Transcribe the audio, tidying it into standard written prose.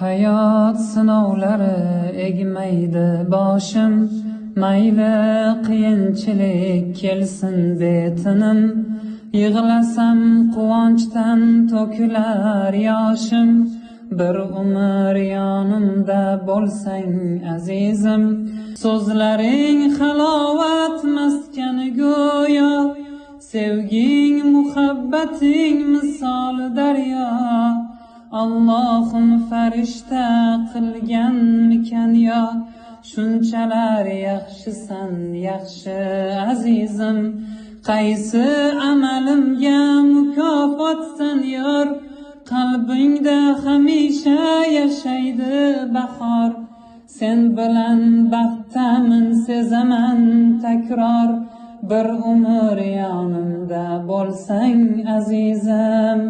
Hayot sinovlari egmaydi boshim, mayli qiyinchilik kelsin betinim. Yig'lasam quvonchdan to'kilar yoshim, bir umr yonimda bo'lsang azizim. So'zlaring halovat maskani go'yo, sevging muhabbating misoli daryo. Allohim farishta qilganmikan yo, shunchalar yaxshisan yaxshi azizim. Qaysi amalimga mukofotsan yor, qalbingda hamisha yashaydi bahor. Sen bilan baxtdamin sezaman takror, bir umr yonimda bo'lsang azizim.